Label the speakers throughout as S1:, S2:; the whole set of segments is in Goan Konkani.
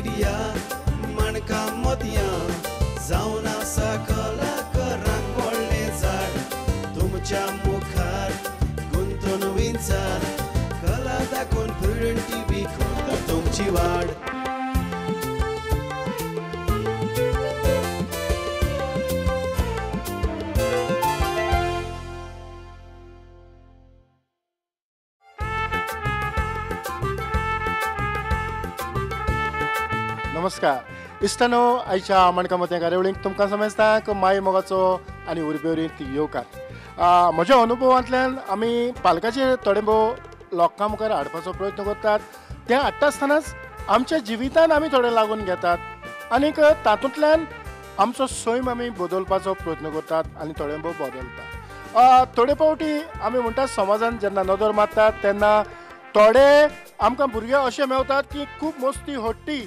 S1: मिडिया माणका मोतयां जावन आसा कलाकारांक व्हडलें झाड तुमच्या मुखार गुंतून विंचार कला दाखोवन प्रुडंट टीव्ही करता तुमची वाड.
S2: नमस्कार इश्टानो, आयच्या माणका मोतयां कार्यावळीक तुमकां समजता माय मोगाचो आनी उर्बेवरीत येवकार. म्हज्या अनुभवांतल्यान आमी पालकाचेर थोडे भोव लोकां मुखार हाडपाचो प्रयत्न करतात. तें हाडटा आसतनाच आमच्या जिवितान आमी थोडे लागून घेतात आनीक तातूंतल्यान आमचो सैम आमी बदलपाचो प्रयत्न करतात आनी थोडे भोव बदलता. थोडे फावटी आमी म्हणटात समाजान जेन्ना नदर मारतात तेन्ना थोडे आमकां भुरगे अशे मेवतात की खूब मस्ती हट्टी,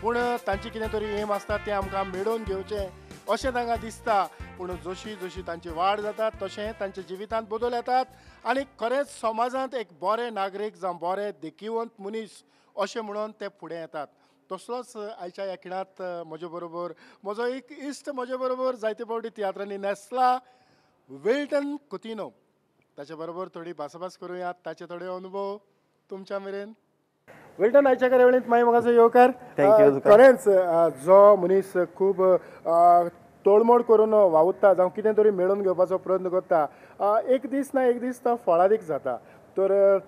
S2: पूण तांची कितें तरी एम आसता तें आमकां मेळोवन घेवचें अशें तांकां दिसता. पूण जशी जशी तांची वाड जाता तशें तांच्या जिवितांत बदल येतात आनी खरेंच समाजांत एक बरे नागरीक जावं बरे देखिवंत मनीस अशें म्हणून ते फुडें येतात. तसलोच आयच्या ह्या खिणांत म्हजे बरोबर म्हजो एक इश्ट म्हजे बरोबर जायते फावटी तियात्रांनी न्हेसला, विल्टन कुतिन्हो. ताचे बरोबर थोडी भासाभास करुया, ताचे थोडे अनुभव तुमच्या मेरेन. विल्टन, आयच्या कार्यावळींत माय मोगाचो येवकार.
S3: Thank you.
S2: खरेंच जो मनीस खूब तोडमोड करून वावुरता जावं कितें तरी मेळोवन घेवपाचो प्रयत्न करता, एक दीस ना एक दीस तो फळादीक जाता. तर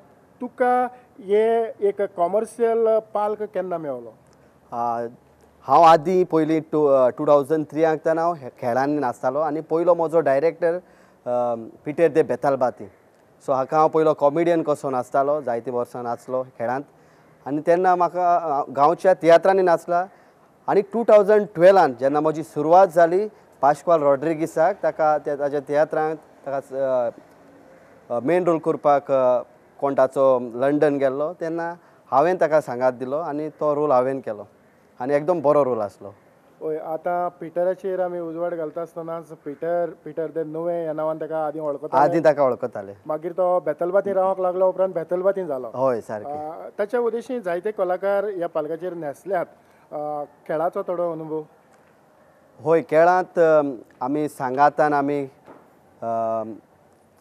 S2: तुका हे एक कॉमर्शियल पाल्क केन्ना मेवलो?
S3: हांव आदीं पयलीं 2003 आंकतना हांव खेळांनी नाचतालो आनी पयलो म्हजो डायरेक्टर पिटर दे बेतालबाती. सो हाका हांव पयलो कॉमेडियन कसो नाचतालो, जायतीं वर्सां नाचलो खेळांत आनी तेन्ना म्हाका गांवच्या तियात्रांनी नाचला. आनी 2012 जेन्ना म्हजी सुरवात जाली पाश्क्वाल रॉड्रिगीसाक, ताका ताच्या तियात्रांत ताका मेन रोल करपाक कोण ताचो लंडन गेल्लो तेन्ना हांवें ताका सांगात दिलो आनी तो रोल हांवें केलो आनी एकदम बरो रोल आसलो.
S2: हय, आतां पिटराचेर आमी उजवाड घालता आसतनाच पिटर दे नुवें ह्या नांवान ताका आदीं वळखताले.
S3: आदीं ताका वळखताले.
S2: मागीर तो बेतलबाती रावंक लागलो, उपरांत बेतलबाती जालो.
S3: हय सारकें.
S2: ताच्या उद्देशी जायते कलाकार ह्या पालकाचेर न्हेसल्यात. खेळाचो थोडो अनुभव?
S3: हय, खेळांत आमी सांगातान आमी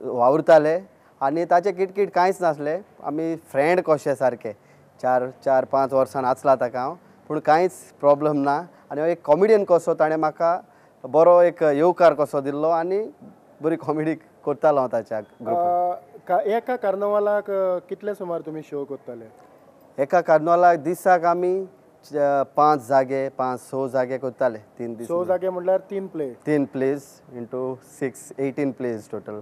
S3: वावुरताले आनी ताचे किटकीट कांयच नासलें. आमी फ्रेंड कशे सारके 4, 5 वर्सां नाचला ताका हांव, पूण कांयच प्रॉब्लम ना. आनी एक कॉमेडियन कसो ताणें म्हाका बरो एक येवकार कसो दिल्लो आनी बरी कॉमेडी करतालो हांव ताच्या ग्रुपान.
S2: एका कार्नवालाक कितले सुमार तुमी शो करताले?
S3: एका कार्नवालाक दिसाक आमी 5 जागे, 5-6 जागे करताले. 3 दीस.
S2: 6 जागे म्हणल्यार 3 play.
S3: 3 plays into 6, 18 plays total.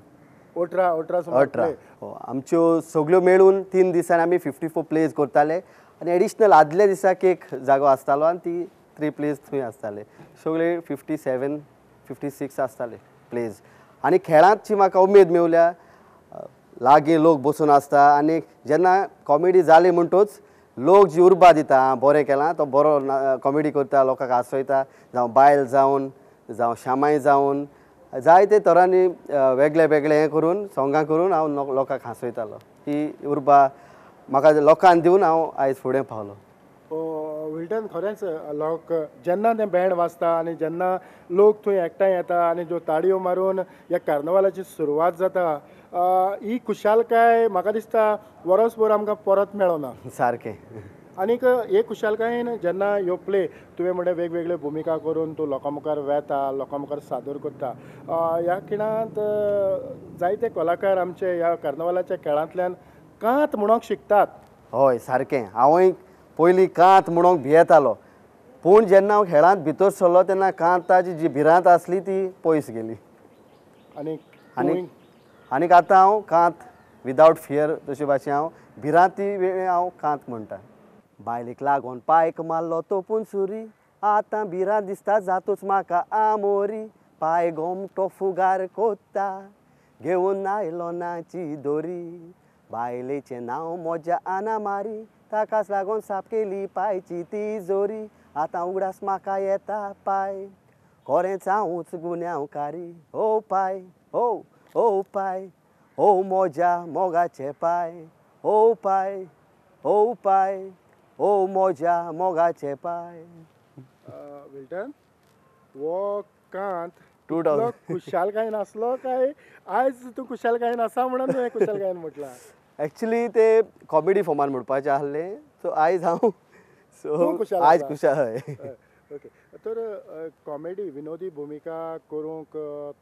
S2: 18 सुमार.
S3: 18. आमच्यो सगळ्यो मेळून 3 दिसांनी आमी 54 प्लेज करताले आनी एडिशनल आदल्या दिसाक एक जागो आसतालो आनी ती 3 प्लेज थंय आसताले. सगळे 57, 56 आसताले प्लेज. आनी खेळांतची म्हाका उमेद मेवल्या, लागीं लोक बसून आसता आनी जेन्ना कॉमेडी जाली म्हणटूच लोक जी उर्बा दिता, बरें केलां, तो बरो कॉमेडी करता, लोकांक हांसयता, जावं बायल जावन जावं शामाय जावन जायते तरांनी वेगळे वेगळे हें करून सोंगां करून हांव लोकांक हांसयतालो. ही उर्बा म्हाका लोकांक दिवन हांव आयज फुडें पावलो.
S2: विल्टन, खरेंच लोक जेन्ना तें बँड वाजता आनी जेन्ना लोक थंय एकठांय येता आनी ज्यो ताळयो मारून ह्या कार्नवालाची सुरवात जाता, ही खुशालकाय म्हाका दिसता वरसभर आमकां परत मेळना.
S3: सारकें.
S2: आनीक हे खुशालकायेन जेन्ना ह्यो प्ले तुवें म्हणलें वेगवेगळ्यो भुमिका करून तूं लोकां मुखार वेता, लोकां मुखार सादर करता, ह्या खिणांत जायते कलाकार आमचे ह्या कार्नवालाच्या खेळांतल्यान कांत म्हणूंक शिकतात.
S3: हय सारकें. हांवूय पयलीं कांत म्हणूंक भियेतालो, पूण जेन्ना हांव खेळांत भितर सरलो तेन्ना कांताची जी भिरांत आसली ती पयस गेली.
S2: आनी
S3: आनी आनीक आतां हांव कांत विदावट फियर तशे भाशेन हांव भिरांती वेळ हांव कांत म्हणटा. बायलेक लागून पायक मारलो तोपून सुरी, आतां भिरांत दिसता जातूच म्हाका आमोरी, पाय गोमटो फुगार कोत्ता घेवन आयलो नाची दोरी, बायलेचें नांव म्हज्या आना मारी, ताकाच लागून साप केली पायची ती जोरी, आतां उगडास म्हाका येता पाय, खरेंच हांवूच गुन्यांवकारी, ओ पाय ओ ओ पाय ओ म्हज्या मोगाचे पाय, ओ पाय ओ पाय ओ मोज्या मोगाचे पाय.
S2: विल्टन, वो कांत 2000 खुशालकायेन आसलो काय आयज तूं खुशालकायेन आसा म्हणून तुवें खुशालकायेन म्हटलां?
S3: एक्चुली ते कॉमेडी फॉर्मान म्हणपाचें आसलें, सो आयज हांव सो आयज खुशाल. हय.
S2: ओके, तर कॉमेडी विनोदी भुमिका करूंक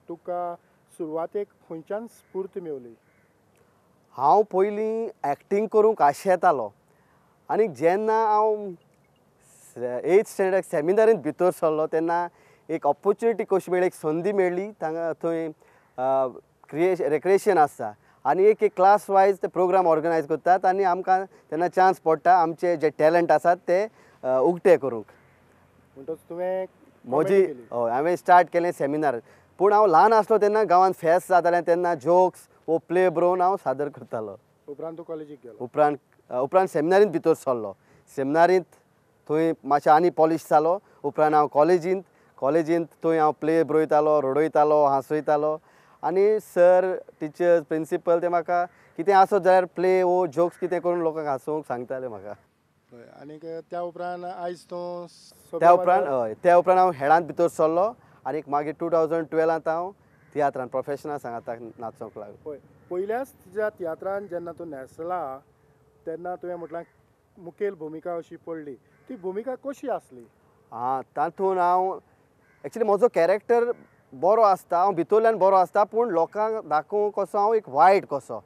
S2: तुका सुरवातेक खंयच्यान स्फूर्त मेवली?
S3: हांव पयलीं एक्टींग करूंक आशेतालो आनी जेन्ना हांव 8th standard सेमिनारींत भितर सरलो तेन्ना एक ऑपोर्चुनिटी कशी मेळ्ळी, एक संदी मेळ्ळी. तांगा थंय रिक्रिएशन आसता आनी एक एक क्लास वायज ते प्रोग्राम ऑर्गनायज करतात आनी आमकां तेन्ना चान्स पडटा आमचे जे टॅलंट आसात ते उक्ते करूंक.
S2: म्हणटच तुवें
S3: म्हजी हय हांवें स्टार्ट केलें सेमिनार. पूण हांव ल्हान आसलो तेन्ना गांवांत फेस्त जातालें तेन्ना जोक्स वो प्ले बरोवन हांव सादर करतालो.
S2: उपरांत तूं कॉलेजीक गेलो?
S3: उपरांत सेमिनारींत भितर सरलो. सेमिनारींत थंय मातशें आनी पॉलिश जालो. उपरांत हांव कॉलेजींत थंय हांव प्ले बरयतालो, रडयतालो, हांसयतालो आनी सर, टिचर्स, प्रिंसिपल ते म्हाका कितें आसत जाल्यार प्ले वो जोक्स कितें करून लोकांक हांसोवंक सांगताले म्हाका.
S2: आनीक त्या उपरांत आयज तूं?
S3: त्या उपरांत हय, त्या उपरांत हांव हेडांत भितर सरलो आनी मागीर 2012 हांव तियात्रान प्रोफेशनल सांगाताक नाचोंक लागलो.
S2: पळय, पयल्याच तुज्या तियात्रान जेन्ना तूं न्हेसला तेन्ना तुवें म्हटलां मुखेल भुमिका अशी पडली, ती भुमिका कशी आसली?
S3: आं, तातूंत हांव एक्चुली म्हजो कॅरेक्टर बरो आसता, हांव भितरल्यान बरो आसता, पूण लोकांक दाखोवंक कसो हांव एक वायट कसो.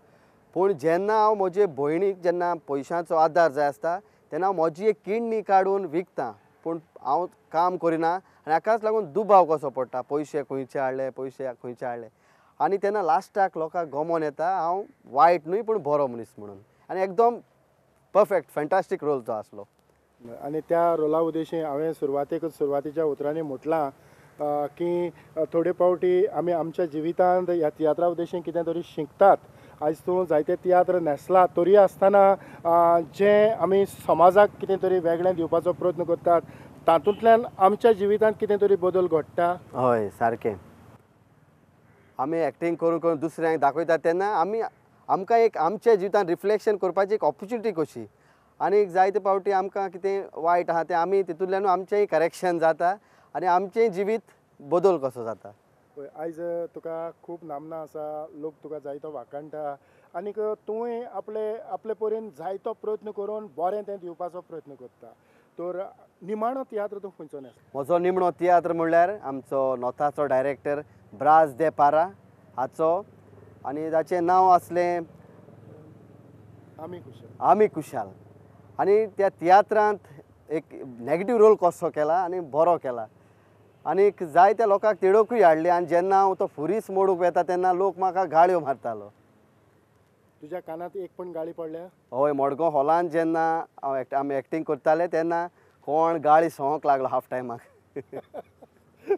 S3: पूण जेन्ना हांव म्हजे भयणीक जेन्ना पयशांचो आदार जाय आसता तेन्ना हांव म्हजी एक किडनी काडून विकता, पूण हांव काम करिना आनी हाकाच लागून दुबाव कसो पडटा, पयशे खंयचे हाडले, पयशे खंयचे हाडले. आनी तेन्ना लास्टाक लोकांक गमोन येता हांव वायट न्हय पूण बरो मनीस म्हणून, आनी एकदम परफेक्ट फॅन्टास्टीक रोल तो आसलो.
S2: आनी त्या रोला उद्देशी हांवें सुरवातेच्या उतरांनी म्हटलां की थोडे फावटी आमी आमच्या जिवितांत ह्या तियात्रा उद्देशी कितें तरी शिकतात. आयज तूं जायते तियात्र न्हेसला तरी आसतना जें आमी समाजाक कितें तरी वेगळें दिवपाचो प्रयत्न करतात तातूंतल्यान आमच्या जिवितांत कितें तरी बदल घडटा.
S3: हय, सारकें. आमी एक्टींग करून करून दुसऱ्यांक दाखयतात तेन्ना आमी आमकां एक आमच्या जिवितांत रिफ्लेक्शन करपाची एक ऑपोर्चुनिटी कशी, आनी जायते फावटी आमकां कितें वायट आहा तें आमी तितूंतल्यान आमचेंय करेक्शन जाता आनी आमचें जिवीत बदल कसो जाता.
S2: पळय, आयज तुका खूब नामना आसा, लोक तुका जायतो वाखाणटा आनीक तुवें आपले आपले परीन जायतो प्रयत्न करून बरें तें दिवपाचो प्रयत्न करता. तर निमाणो तियात्र तूं खंयचो न्हेसलो?
S3: म्हजो निमणो तियात्र म्हणल्यार आमचो नॉर्थाचो डायरेक्टर ब्राज दे पारा हाचो, आनी ताचें नांव आसलें
S2: आमी खुशाल.
S3: आमी खुशाल. आनी त्या तियात्रांत एक नेगेटीव रोल कसो केला आनी बरो केला आनी जायत्या लोकांक तिडकूय हाडली. आनी जेन्ना हांव तो फुरीस मोडूंक वेता तेन्ना लोक म्हाका गाळयो मारतालो.
S2: तुज्या कानांत एक पण गाळी पडल्या?
S3: हय, मडगांव हॉलान जेन्ना हांव आमी एक्टींग करताले तेन्ना कोण गाळी सोंक लागलो हाफ टायमाक.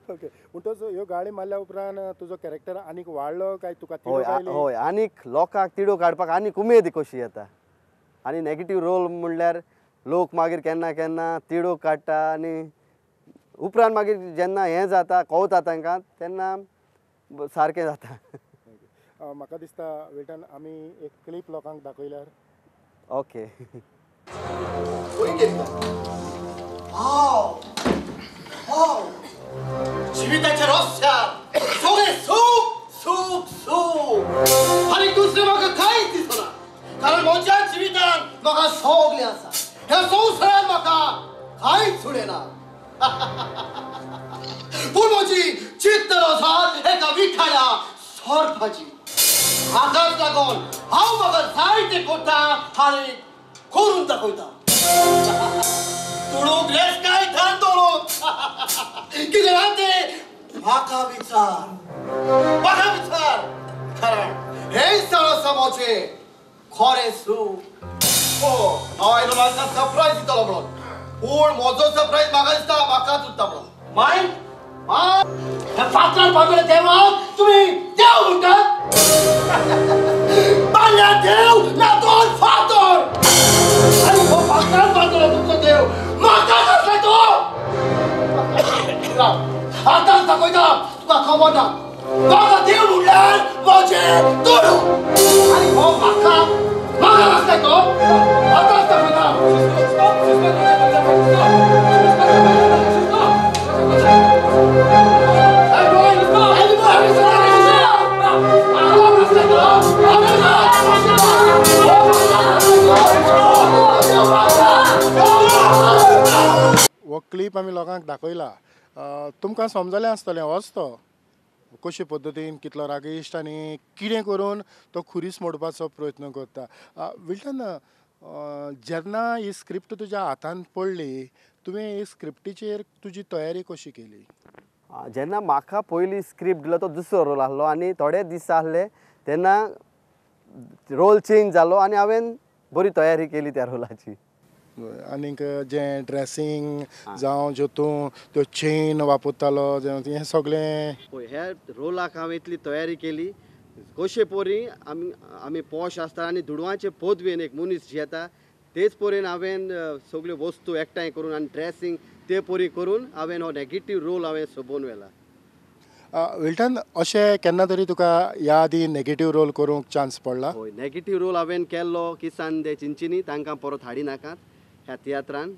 S2: ओके, म्हणटच ह्यो गाळी मारल्या उपरांत तुजो कॅरेक्टर आनीक वाडलो काय तुका?
S3: हय हय, आनीक लोकांक तिडक हाडपाक आनीक उमेद कशी येता. आनी नेगेटीव रोल म्हणल्यार लोक मागीर केन्ना केन्ना तिडक काडटा आनी उपरांत मागीर जेन्ना हें जाता कवता तांकां तेन्ना सारकें जाता.
S2: म्हाका दिसता विल्टन आमी एक क्लिप लोकांक दाखयल्यार.
S3: ओके.
S4: जिविताच्या रस्त्यार सगळें सूख सूख सूख आनी दुसरें म्हाका कांयच दिसना, कारण म्हज्या जिवितान म्हाका सगळें आसा, ह्या संवसारान म्हाका कांयच उरना. पूण म्हजी चित्त आसा एका विखाळ्या सोरपाची, हाकाच लागून हांव म्हाका जाय तें करता आनी करून दाखयता. तुडूंक लेस काय धान दवरूंक कितें ना तें म्हाका विचार, म्हाका विचार, कारण हें जावन आसा म्हजें खरें सूख. हो, हांव आयलो म्हाका सरप्रायज दितलो म्हणून, पूण म्हजो सरप्रायज म्हाका दिसता म्हाकाच उरता म्हणून. माय ह्या फातरार बांदले देवाक तुमी देव म्हणटात? बांदल्या देव ना दोन फातर, आनी हो फातरान बांदलो तुमचो देव म्हाकाच आसले तो. आतांच दाखयता तुका खबर ना, म्हाका देव म्हणल्यार म्हजें दुडू, आनी हो म्हाका म्हाका आसले तो. आतांच दाखयता.
S2: क्लिप आमी लोकांक दाखयला, तुमकां समजलें आसतलें होच तो कशे पद्दतीन कितलो रागिश्ट आनी कितें करून तो खुरीस मोडपाचो प्रयत्न करता. विल्टन, जेन्ना ही स्क्रिप्ट तुज्या हातान पडली तुवें ही स्क्रिप्टीचेर तुजी तयारी कशी केली?
S3: जेन्ना म्हाका पयली स्क्रिप्ट दिलो तो दुसरो रोल आसलो आनी थोडे दीस आसले तेन्ना रोल चेंज जालो आनी हांवें बरी तयारी केली त्या रोलाची.
S2: आनीक जें ड्रेसिंग जावं ज्यो तूं त्यो चेन वापरतालो हें सगळें?
S3: पळय, ह्या रोलाक हांवें इतली तयारी केली कशे पोरी आमी आमी पोश आसता आनी दुडवांचे पदवेन एक मनीस जियेता तेच परेन हांवें सगल्यो वस्तू एकठांय करून आनी ड्रेसिंग ते परी करून हांवें हो नेगेटीव रोल हांवें सोबोवन व्हेला.
S2: विल्टन, अशें केन्ना तरी तुका ह्या आदी नेगेटीव रोल करूंक चान्स पडला?
S3: हय, नेगेटीव रोल हांवें केल्लो किसान दे चिंचिनी, तांकां परत हाडिनाकात ह्या तियात्रान.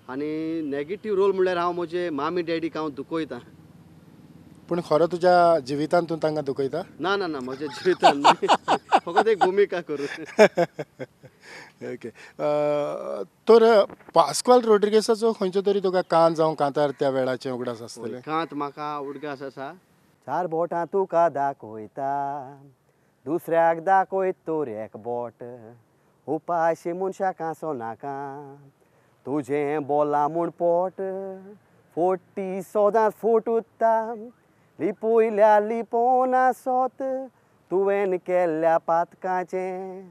S3: आनी नेगेटीव रोल म्हणल्यार हांव म्हजे मामी डॅडीक हांव दुखयता.
S2: पूण खरो तुज्या जिवितांत तूं तांकां दुखयता?
S3: ना ना ना, म्हज्या जिवितांत न्हय, फकत एक भुमिका करून.
S2: ओके, तर पास्क्वाल रोड्रिगेसाचो खंयचो तरी तुका कान जावं कांतार त्या वेळाचें उगडास आसतलें?
S3: कांत म्हाका उडगास आसा. चार बोटां तुका दाखयता, दुसऱ्याक दाखयत तर एक बोट, उपाशी मनशाक आसो नाका, तुजें बोलां म्हूण पोट फोटी सदांच फोट उत्ता, लिपयल्या लिपोवन आसत तुवें केल्ल्या पातकाचें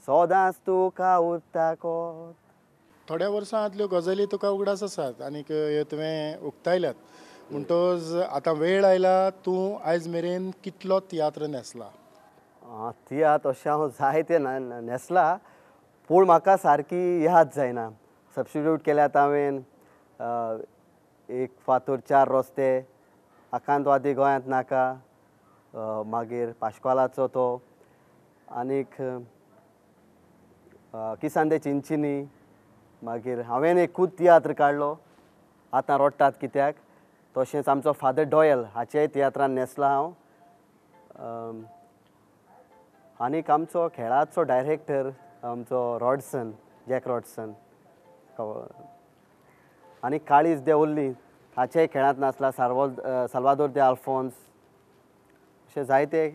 S3: सदांच तुका उरता कोत.
S2: थोड्या वर्सां आदल्यो गजाली तुका उगडास आसात आनीक ह्यो तुवें उक्तायल्यात, म्हणटच आतां वेळ आयला तूं आयज मेरेन कितलो तियात्र न्हेसला?
S3: तियात्र अशें हांव जायते न्हेसला, पूण म्हाका सारकी याद जायना. सबस्टिट्यूट केल्यात हांवें एक फातोर चार रस्ते, आकांतवादी गोंयांत नाका, मागीर पाश्क्वालाचो तो, आनीक किसान दे चिंचिनी, मागीर हांवें एकूच तियात्र काडलो आतां रोडटात कित्याक, तशेंच आमचो फादर डॉयल हाचेय तियात्रान न्हेसला हांव. आनीक आमचो खेळाचो डायरेक्टर आमचो रॉडसन, जॅक रॉडसन, आनी काळीज देवल्ली हाचेय खेळांत नासला, साल्वादोर दे आल्फोन्स, अशे जायते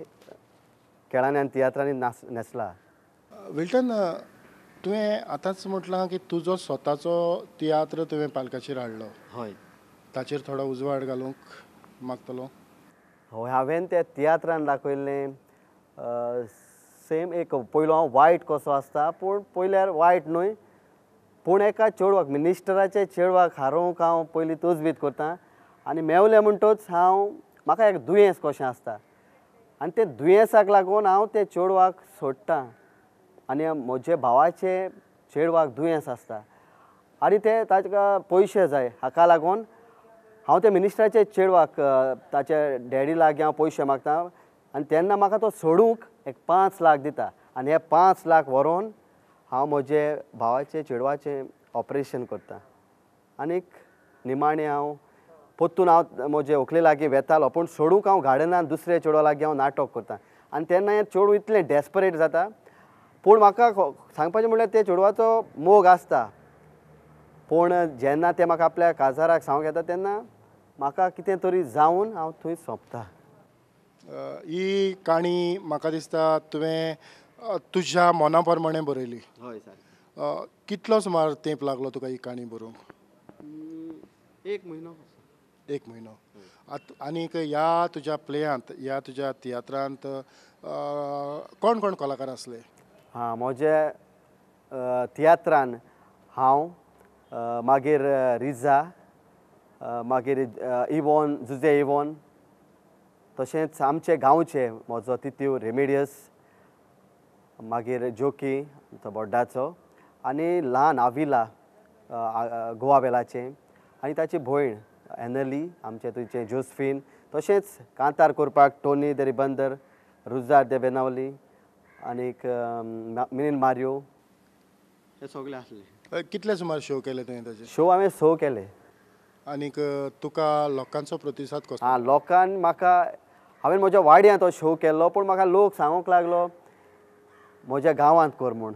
S3: खेळांनी आनी तियात्रांनी न्हेसला.
S2: विल्टन, तुवें आतांच म्हटलां की तुजो स्वताचो तियात्र तुवें पालकाचेर हाडलो.
S3: हय,
S2: ताचेर थोडो उजवाड घालूंक मागतलो?
S3: हय, हांवें त्या तियात्रान दाखयल्लें सेम एक पयलो हांव वायट कसो आसता, पूण पयल्यार वायट न्हय, पूण एका चेडवाक मिनिस्टराच्या चेडवाक हारोवंक हांव पयलीं तजवीज करता आनी मेवलें म्हणटच हांव म्हाका एक दुयेंस कशें आसता आनी ते दुयेंसाक लागून हांव ते चेडवाक सोडटा आनी म्हजे भावाचे चेडवाक दुयेंस आसता आनी ते ताका पयशे जाय, हाका लागून हांव त्या मिनिस्टराच्या चेडवाक ताच्या डॅडी लागीं हांव पयशे मागता आनी तेन्ना म्हाका तो सोडूंक एक 5 लाख दिता आनी हे 5 लाख व्हरोन हांव म्हजे भावाचे चेडवाचें ऑपरेशन करता. आनीक निमाणें हांव परतून हांव म्हजे व्हंकले लागीं वेतालो, पूण सोडूंक हांव गार्डनान दुसऱ्या चेडवा लागीं हांव नाटक करता आनी तेन्ना हें चेडूं इतलें डेस्परेट जाता, पूण म्हाका सांगपाचें म्हणल्यार त्या चेडवाचो मोग आसता, पूण जेन्ना तें म्हाका आपल्या काजाराक सांगूंक येता तेन्ना म्हाका कितें तरी जावन हांव थंय सोंपता.
S2: ही काणी म्हाका दिसता तुवें तुज्या मना प्रमाणें बरयली.
S3: हय सर.
S2: कितलो सुमार तेंप लागलो तुका ही काणी बरोवंक?
S3: 1 म्हयनो.
S2: 1 म्हयनो. आनीक ह्या तुज्या प्लेयांत, ह्या तुज्या तियात्रांत कोण कोण कलाकार आसले?
S3: हां, म्हज्या तियात्रान हांव, मागीर रिजा, मागीर इवॉन, जुजे इवॉन, तशेंच आमचे गांवचे म्हजो तितीव रेमेडियस, मागीर जोकी तो बोड्डाचो, आनी ल्हान आविला गोवा वेलाचें, आनी ताची भयण एनली, आमचे थंयचे जोस्फीन, तशेंच कांतार करपाक टोनी the Ribandar, Rujar दे बेनावली, आनीक मिनीन मारियो, हे सगळे आसले.
S2: कितले सुमार शो केले तुवें ताचे?
S3: शो हांवें 6 केले.
S2: आनीक तुका लोकांचो प्रतिसाद कसो?
S3: आं, लोकान म्हाका, हांवें म्हज्या वाड्यांत तो शो केल्लो, पूण म्हाका लोक सांगूंक लागलो म्हज्या गांवांत कर म्हूण,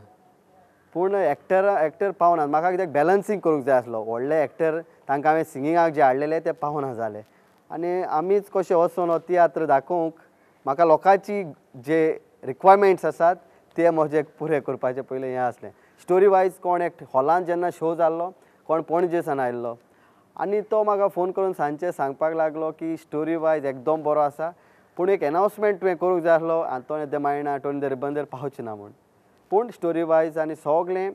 S3: पूण एक्टर पावनात. म्हाका कित्याक बॅलन्सींग करूंक जाय आसलो, व्हडले एक्टर तांकां हांवें सिंगिंगाक जे हाडलेले ते पावना जाले आनी आमीच कशें वचून हो तियात्र दाखोवंक म्हाका लोकांची जे रिक्वायरमेंट्स आसात ते म्हजे पुरे करपाचें पयलें हें आसलें. स्टोरी वायज कोण एक हॉलान जेन्ना शो जाल्लो कोण पणजेसान आयिल्लो आनी तो म्हाका फोन करून सांजचे सांगपाक लागलो की स्टोरी वायज एकदम बरो आसा पूण एक एनावन्समेंट तुवें करूंक जाय आसलो आंतोनी दे मायणा टोनी दे रिबंदर पावचें ना म्हूण. पूण स्टोरी वायज आनी सगळें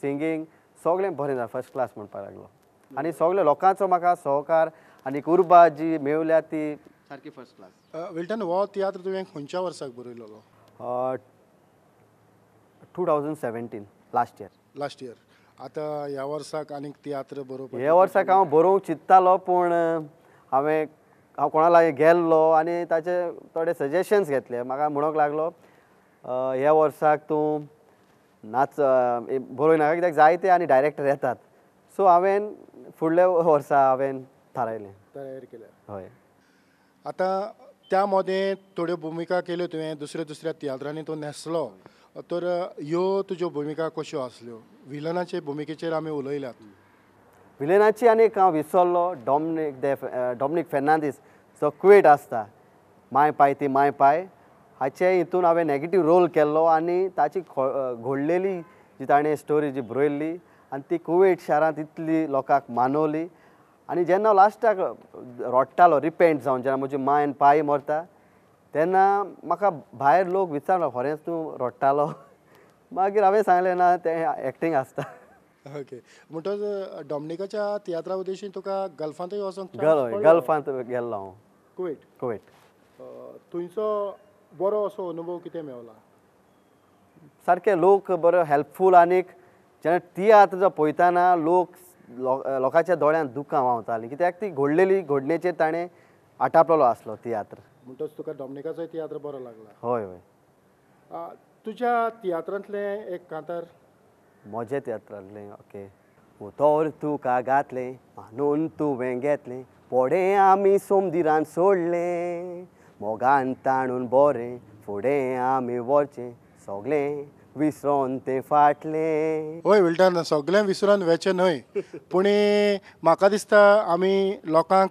S3: सिंगींग सगळें बरें जालें फर्स्ट क्लास म्हणपाक लागलो आनी सगळे लोकांचो म्हाका सहकार आनी उर्बा जी मेवल्या ती सारकी फर्स्ट क्लास.
S2: विल्टन, हो तियात्र तुवें खंयच्या वर्साक बरयलो?
S3: 2017 लास्ट इयर.
S2: Last year. आतां ह्या वर्साक आनीक तियात्र बरोवपाक?
S3: ह्या वर्साक हांव बरोवंक चिंत्तालो पूण हांव कोणा लागीं गेल्लो आनी ताचे थोडे सजेशन्स घेतले. म्हाका म्हणूंक लागलो ह्या वर्साक तूं नाच बरोय नाका कित्याक जायते आनी डायरेक्टर येतात. सो हांवें फुडल्या वर्सा हांवें थारायलें,
S2: तयार केलें.
S3: हय.
S2: आतां त्या मदें थोड्यो भुमिका केल्यो तुवें दुसऱ्या दुसऱ्या तियात्रांनी तूं न्हेसलो, तर ह्यो तुज्यो भुमिका कश्यो आसल्यो? विलनाचे भुमिकेचेर आमी उलयल्यात.
S3: विलनाची आनी एक हांव विसरलो, डॉमनीक फेर्नांदीस जो कुवेट आसता माय पाय ती माय पाय हाचे हितून हांवें नेगेटीव रोल केल्लो आनी ताची घडलेली जी ताणें स्टोरी जी बरयल्ली आनी ती कुवेट शारांत इतली लोकांक मानवली आनी जेन्ना लास्टाक रडटालो रिपेंट जावन जेन्ना म्हजी माय आनी पाय मरता तेन्ना म्हाका भायर लोक विचारलो खरेंच तूं रडटालो? मागीर हांवें सांगलें ना तें एक्टींग आसता.
S2: ओके. म्हणटच डॉमनिकाच्या तियात्रा उद्देशीन तुका गल्फांतूय वचोंक?
S3: गल्फांत गेल्लो हांव.
S2: कुवेट.
S3: कुवेट.
S2: तुमचो बरो असो अनुभव कितें मेवला?
S3: सारके लोक बरो हेल्पफूल आनीक जेन्ना तियात्र जो पळयतना लोक लोकांच्या दोळ्यांत दुकां व्हांवतालीं कित्याक ती घडलेली घडणेचेर ताणें आटापलेलो आसलो तियात्र.
S2: म्हणटच तुका डॉमनिकाचोय तियात्र बरो लागला?
S3: हय हय.
S2: तुज्या तियात्रांतलें एक कांतार?
S3: म्हज्या तियात्रांतलें? ओके. उतोर तुका घातलें मानून तुवें घेतलें पोडें आमी सोमदिरान सोडलें मोगान ताणून बोरें फुडें आमी वचचें सगळें विसरोन तें फाटलें.
S2: हय विल्टन, सगळें विसरोन वेचें न्हय पूण म्हाका दिसता आमी लोकांक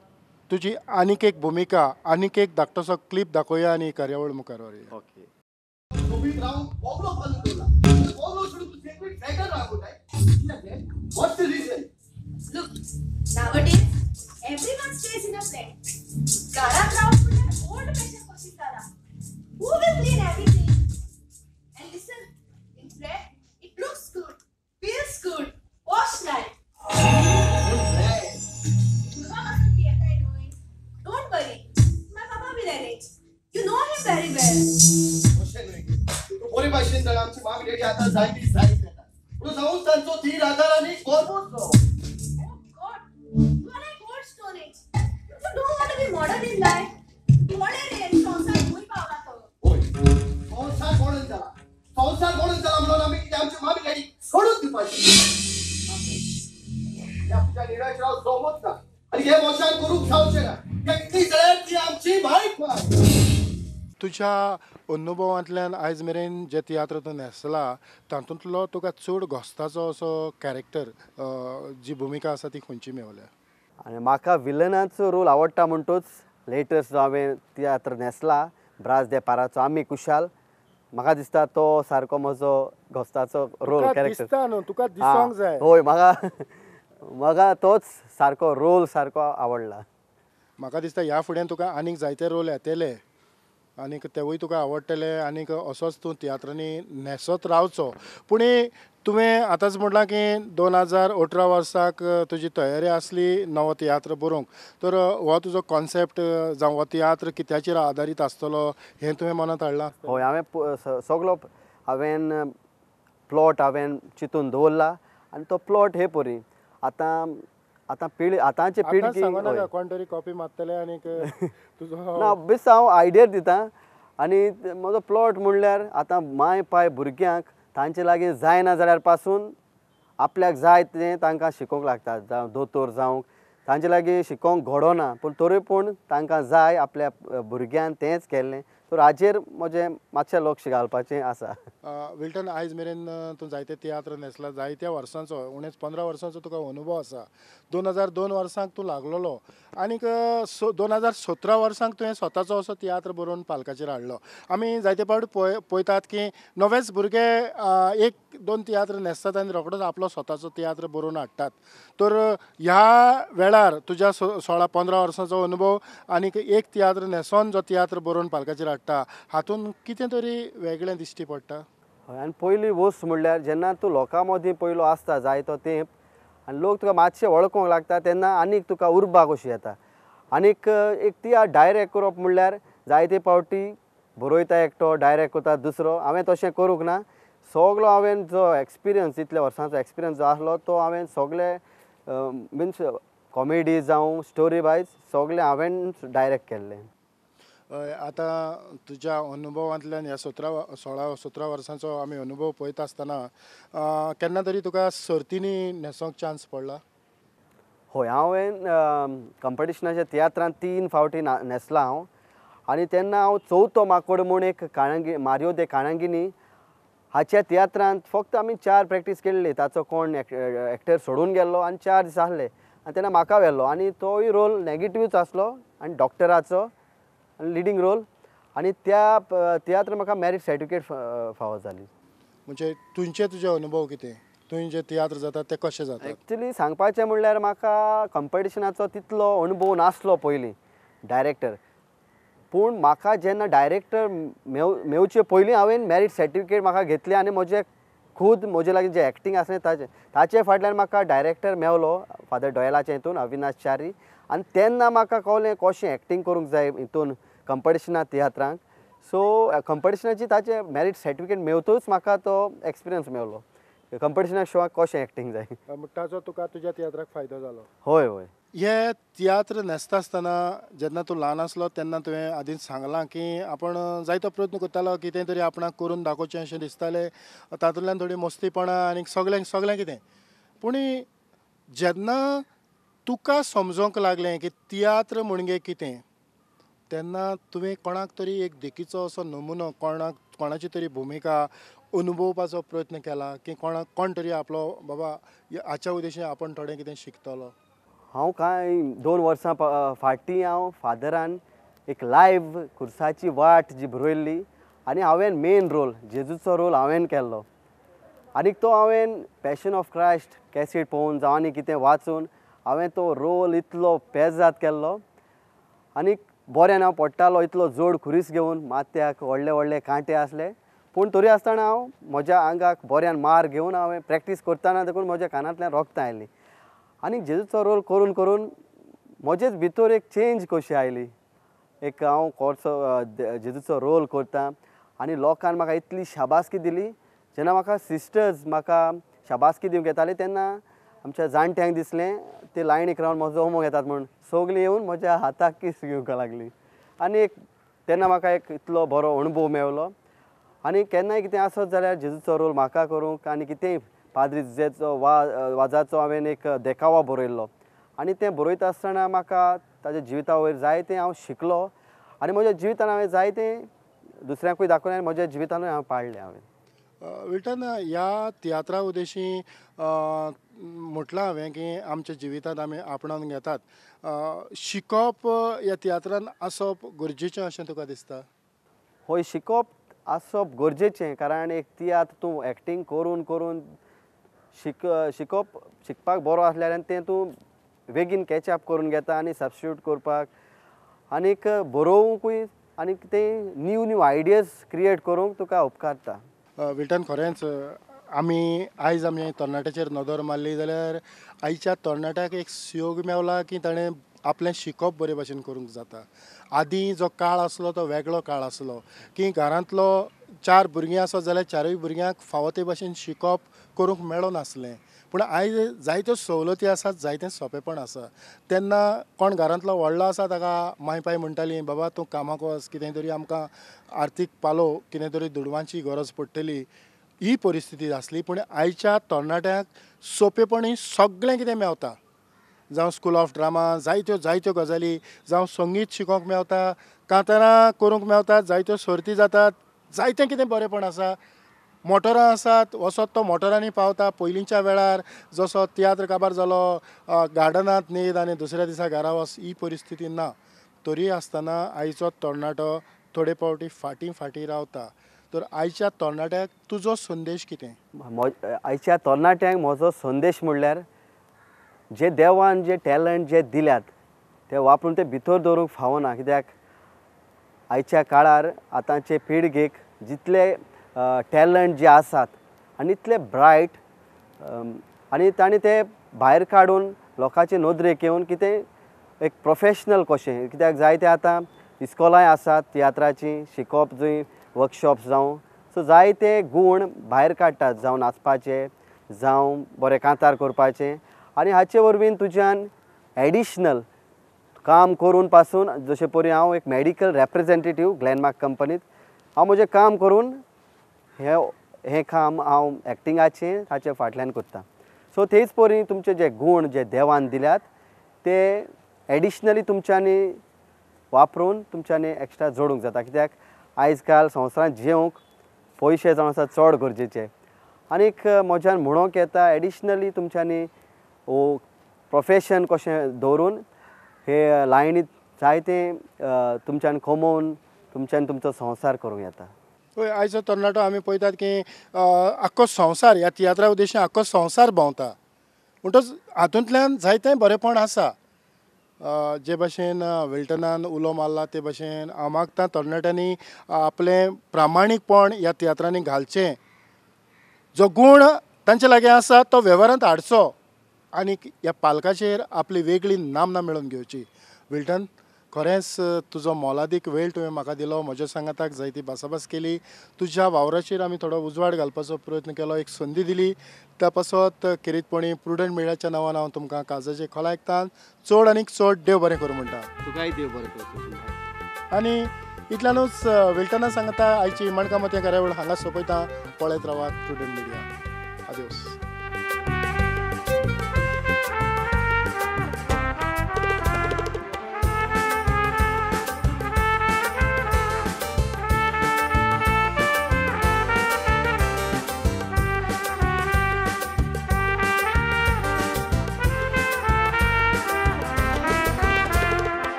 S2: तुजी आनीक एक भुमिका आनीक एक धाकटोसो क्लिप दाखोवया आनी कार्यावळ मुखार व्हरुया.
S3: Okay.
S4: What's the reason?
S5: Look, nowadays everyone stays in a flat. घरात रावप म्हणल्यार old fashion कशी जाला. Who will clean everything? And listen, in flat it looks good, feels good, posh life. तुका कसो पियेताय न्हय? Don't worry, my papa will arrange. You know him very well.
S4: अशें न्हय, तूं बरे भाशेन जाणा आमची मामी डॅडी आतां जायती जायत येता. पूण जावन तांचो धीर आधार आनी गोरबोचो.
S5: Oh God, you are like old stone age. You don't want to be modern in life. कोणे रे संवसार खंय पावला तो?
S4: होय, संवसार मॉडर्न जाला. संवसार मॉडर्न जाला म्हणून आमी कितें आमची मामी डॅडी सोडून दिवपाची? ह्या तुज्या निर्णयाचेर हांव सहमत ना आनी हे मोशान करूंक जावचें ना. कितली जाल्यार ती आमची मायक माय.
S2: तुज्या अनुभवांतल्यान आयज मेरेन जे तियात्र तूं न्हेसला तातूंतलो तुका चड घोस्ताचो असो कॅरेक्टर जी भुमिका आसा ती खंयची मेवल्या?
S3: आनी म्हाका विलनाचो रोल आवडटा म्हणटूच लेटस्ट जो हांवें तियात्र न्हेसला ब्रास दे पाराचो आमी कुशाल, म्हाका दिसता तो सारको म्हजो घोस्ताचो रोल कॅरेक्टर.
S2: दिसता न्हू तुका दिसोंक जाय.
S3: हय, म्हाका तोच सारको रोल सारको आवडला.
S2: म्हाका दिसता ह्या फुडें तुका आनीक जायते रोल येतले आनीक तेवूय तुका आवडटले आनीक असोच तूं तियात्रांनी न्हेसत रावचो. पूण तुवें आतांच म्हणलां की 2018 वर्साक तुजी तयारी आसली नवो तियात्र बरोवंक, तर हो तुजो कॉन्सेप्ट जावं हो तियात्र कित्याचेर आदारीत आसतलो हें तुवें मनांत हाडलां?
S3: हय, हांवें सगलो हांवें प्लॉट हांवें चिंतून दवरला आनी तो प्लॉट हे परी आतां आतां पिळगी आतांचे पिळगी
S2: सांगो कोण तरी कॉपी मारतले आनीक तुजो
S3: ना बेस हांव आयडिया दिता. आनी म्हजो प्लॉट म्हणल्यार आतां माय पाय भुरग्यांक तांचे लागीं जायना जाल्यार पासून आपल्याक जाय तें तांकां शिकोवंक लागता, जावं दोतोर जावंक तांचे लागीं शिकोवंक घडोना पूण तरी पूण तांकां जाय आपल्या भुरग्यान तेंच केल्लें, तर हाजेर म्हजें मातशें लक्ष घालपाचें आसा.
S2: विल्टन, आयज मेरेन तूं जायते तियात्र न्हेसला, जायत्या वर्सांचो, उणेच 15 वर्सांचो तुका अनुभव आसा. 2002 वर्सांक तूं लागलेलो आनीक 2017 वर्सांक तुवें स्वताचो असो तियात्र बरोवन पालकाचेर हाडलो. आमी जायते फावट पळयतात की नवेच भुरगे 1-2 तियात्र न्हेसतात आनी रोखडोच आपलो स्वताचो तियात्र बरोवन हाडटात. तर ह्या वेळार तुज्या 16-15 वर्सांचो अनुभव आनीक एक तियात्र न्हेसोन जो तियात्र बरोवन पालकाचेर हाडटा, हातूंत कितें तरी वेगळें दिश्टी पडटा.
S3: हय, आनी पयली वस्त म्हणल्यार जेन्ना तूं लोकां मदीं पयलो आसता जायतो तेंप आनी लोक तुका मातशे वळखूंक लागता तेन्ना आनीक तुका उर्बा कशी येता. आनीक एक तियात्र डायरेक्ट करप म्हणल्यार जायते फावटी बरयता एकटो, डायरेक्ट करता दुसरो. हांवें तशें करूंक ना. सगलो हांवें जो एक्सपिरियन्स, इतल्या वर्सांचो एक्सपिरियन्स जो आसलो तो हांवें सगळे मिन्स कॉमेडी जावं स्टोरी वायज सगळें हांवें डायरेक्ट केल्लें.
S2: आतां तुज्या अनुभवांतल्यान ह्या 16-17 वर्सांचो आमी अनुभव पळयता आसतना केन्ना तरी तुका सर्तींनी न्हेसोंक चान्स पडला?
S3: हय, हांवें कंपिटिशनाच्या तियात्रांत 3 फावटी न्हेसलां हांव. आनी तेन्ना हांव चवथो माकोड म्हूण एक काणांगी, मारियो दे काणांगिनी हाच्या तियात्रांत फक्त आमी 4 प्रॅक्टीस केल्ली. ताचो कोण एक्टर सोडून गेल्लो आनी 4 दीस आसले आनी तेन्ना म्हाका व्हेल्लो आनी तोय रोल नेगेटिव्हच आसलो आनी डॉक्टराचो लिडींग रोल. आनी त्या तियात्र म्हाका मॅरीट सर्टिफिकेट फावो जाली.
S2: म्हणजे तुमचे तुजे अनुभव कितें, तुवें जे तियात्र जातात ते कशे जातात?
S3: एक्चुली सांगपाचें म्हणल्यार म्हाका कंपिटिशनाचो तितलो अनुभव नासलो पयलीं डायरेक्टर. पूण म्हाका जेन्ना डायरेक्टर मेवचे पयलीं हांवें मॅरीट सर्टिफिकेट म्हाका घेतली आनी म्हजे खूद म्हजे लागीं जें एक्टींग आसलें ताचे फाटल्यान म्हाका डायरेक्टर मेवलो, फादर डॉयलाचे हितून अविनाश च्यारी. आनी तेन्ना म्हाका कळ्ळें कशें एक्टींग करूंक जाय हितून कंपिटिशना तियात्रांक. सो कंपिटिशनाची ताचे मॅरीट सर्टिफिकेट मेवतूच म्हाका तो एक्सपिरियन्स मेवलो कंपिटिशना शोआक कशें एक्टींग जाय.
S2: ताचो तुका तुज्या तियात्राक फायदो जालो?
S3: हय हय.
S2: हे तियात्र न्हेसता आसतना जेन्ना तूं ल्हान आसलो तेन्ना तुवें आदींच सांगलां की आपण जायतो प्रयत्न करतालो कितें तरी आपणाक करून दाखोवचें अशें दिसतालें, तातूंतल्यान थोडी मस्तीपणां आनी सगळें सगळें कितें. पूण जेन्ना तुका समजोंक लागलें की तियात्र म्हणजे कितें तेन्ना तुवें कोणाक तरी एक देखीचो असो नमुनो, कोणाक कोणाची तरी भुमिका अनुभवपाचो प्रयत्न केला की कोणाक कोण तरी आपलो बाबा हाच्या उद्देशीन आपण थोडें कितें शिकतलो?
S3: हांव कांय 2 वर्सां फाटीं हांव फादरान एक लायव्ह खुर्साची वाट जी बरयल्ली आनी हांवें मेन रोल जेजूचो रोल हांवें केल्लो. आनीक तो हांवें पॅशन ऑफ क्रायस्ट कॅसेट पळोवन जावं आनी कितें वाचून हांवें तो रोल इतलो पेजाद केल्लो आनीक बऱ्यान हांव पडटालो, इतलो जोड खुरीस घेवन, माथ्याक व्हडले व्हडले कांटे आसले, पूण तरी आसतना हांव म्हज्या आंगाक बऱ्यान मार घेवन हांवें प्रॅक्टीस करतना देखून म्हज्या कानांतल्यान रगतां आयलीं. आनी जेजूचो रोल करून करून म्हजेच भितर एक चेंज कशी आयली. एक हांव कोर्सो जेजूचो रोल करता आनी लोकान म्हाका इतली शाबासकी दिली. जेन्ना म्हाका सिस्टर्स म्हाका शाबासकी दिवंक येताली तेन्ना आमच्या जाणट्यांक दिसलें ते लायनीक रावन म्हजो उमो घेतात म्हूण, सगळीं येवन म्हज्या हाताक कीस घेवंक लागली. आनी एक तेन्ना म्हाका एक इतलो बरो अणभव मेवलो. आनी केन्नाय कितें आसत जाल्यार जेजूचो रोल म्हाका करूंक आनी कितेंय पाद्री जेचो वाजाचो हांवें एक देखावो बरयल्लो आनी तें बरयता आसतना म्हाका ताज्या जिविता वयर जायतें हांव शिकलो आनी म्हज्या जिवितान हांवें जायतें दुसऱ्यांकूय दाखयलें आनी म्हज्या जिवितानूय हांव पाळ्ळें. हांवें
S2: विल्टन, ह्या तियात्रा उद्देशी म्हटलां हांवें की आमच्या जिवितांत आमी आपणावन घेतात, शिकप ह्या तियात्रान आसप गरजेचें अशें तुका दिसता?
S3: हय, शिकप आसप गरजेचें, कारण एक तियात्र तूं एक्टींग करून करून शिकप शिकपाक बरो आसल्यार आनी तें तूं बेगीन कॅचअप करून घेता आनी सबस्टिट्यूट करपाक आनीक बरोवंकूय आनी तें न्यू न्यू आयडियाज क्रिएट करूंक तुका उपकारता.
S2: विल्टन, खरेंच आमी आयज आमी तरणाट्याचेर नदर मारली जाल्यार आयच्या तरणाट्याक एक सुयोग मेवला की ताणें आपलें शिकप बरे भाशेन करूंक जाता. आदीं जो काळ आसलो तो वेगळो काळ आसलो की घरांतलो 4 भुरगीं आसत जाल्यार 4 भुरग्यांक फावो ते भाशेन शिकप करूंक मेळनासलें. पूण आयज जायत्यो सवलती आसात, जायतें सोंपेपण आसा. तेन्ना कोण घरांतलो व्हडलो आसा ताका माय पाय म्हणटाली, बाबा तूं कामाक वच, कितें तरी आमकां आर्थीक पालो, कितें तरी दुडवांची गरज पडटली, ही परिस्थिती आसली. पूण आयच्या तरणाट्यांक सोंपेपणी सगळें कितें मेवता, जावं स्कूल ऑफ ड्रामा, जायत्यो जायत्यो गजाली, जावं संगीत शिकोवंक मेवता, कांतारां करूंक मेवता, जायत्यो सर्ती जातात, जायतें कितें बरेंपण आसा. मोटरां आसात, वचत तो मोटरांनी पावता. पयलींच्या वेळार जसो तियात्र काबार जालो गार्डनांत न्हीद आनी दुसऱ्या दिसा घरा वच ही परिस्थिती ना. तरी आसतना आयचो तरणाटो थोडे फावटी फाटीं फाटीं रावता. तर आयच्या तरणाट्याक तुजो संदेश कितें?
S3: आयच्या तरणाट्यांक म्हजो संदेश म्हणल्यार जे देवान जे टॅलंट जे दिल्यात ते वापरून ते भितर दवरूंक फावना. कित्याक आयच्या काळार आतांचे पिळगेक जितले टॅलंट जे आसात आनी इतले ब्रायट आनी तांणी ते भायर काडून लोकांचे नदरेक येवन कितें एक प्रोफेशनल कशें, कित्याक जायते आतां इस्कोलांय आसात तियात्राचीं शिकोवप जंय वर्कशॉप्स जावं, सो जायते गूण भायर काडटात, जावं नाचपाचे जावं बरें कांतार करपाचें. आनी हाचे वरवीं तुज्यान एडिशनल काम करून पासून, जशें परी हांव एक मेडिकल रेप्रेजेंटेटीव ग्लॅनमार्क कंपनीत हांव म्हजें काम करून हें काम हांव एक्टिंगाचें ताचे फाटल्यान करता. सो तेच परी तुमचे जे गूण जे देवान दिल्यात ते एडिशनली तुमच्यांनी वापरून तुमच्यांनी एक्स्ट्रा जोडूंक जाता. कित्याक आयज काल संवसारांत जेवंक पयशे जावन आसा चड गरजेचे. आनीक म्हज्यान म्हणूंक येता एडिशनली तुमच्यांनी वो प्रोफेशन कशें दवरून हे लायनीत जायते तुमच्यान कमोवन तुमच्यान तुमचो संवसार करूंक येता.
S2: हय, आयचो तरणाटो आमी पळयतात की आख्खो संवसार ह्या तियात्रा उद्देशान आख्खो संवसार भोंवता, म्हणटच हातूंतल्यान जायतें बरेंपण आसा. जे भाशेन विल्टनान उलो मारला ते भाशेन हांव मागता तरणाट्यांनी आपलें प्रामाणीकपण ह्या तियात्रांनी घालचें, जो गूण तांचे लागीं आसा तो वेव्हारांत हाडचो आनी ह्या पालकाचेर आपली वेगळी नामना मेळोवन घेवची. विल्टन, खरेंच तुजो मोलादीक वेळ तुवें म्हाका दिलो, म्हज्या सांगाताक जायती भासाभास केली, तुज्या वावराचेर आमी थोडो उजवाड घालपाचो प्रयत्न केलो, एक संदी दिली, त्या पासत खेरीतपणी प्रुडंट मिडियाच्या नांवान हांव तुमकां काळजाचे खोलायकतान चड आनीक चड देव बरें करूं म्हणटा.
S3: तुकाय देव बरें करूं.
S2: आनी इतल्यानूच विल्टना सांगता आयची माणकां मोतयां कार्यावळ हांगा सोंपयता. पळयत रावात प्रुडंट मिडिया. आदेवस.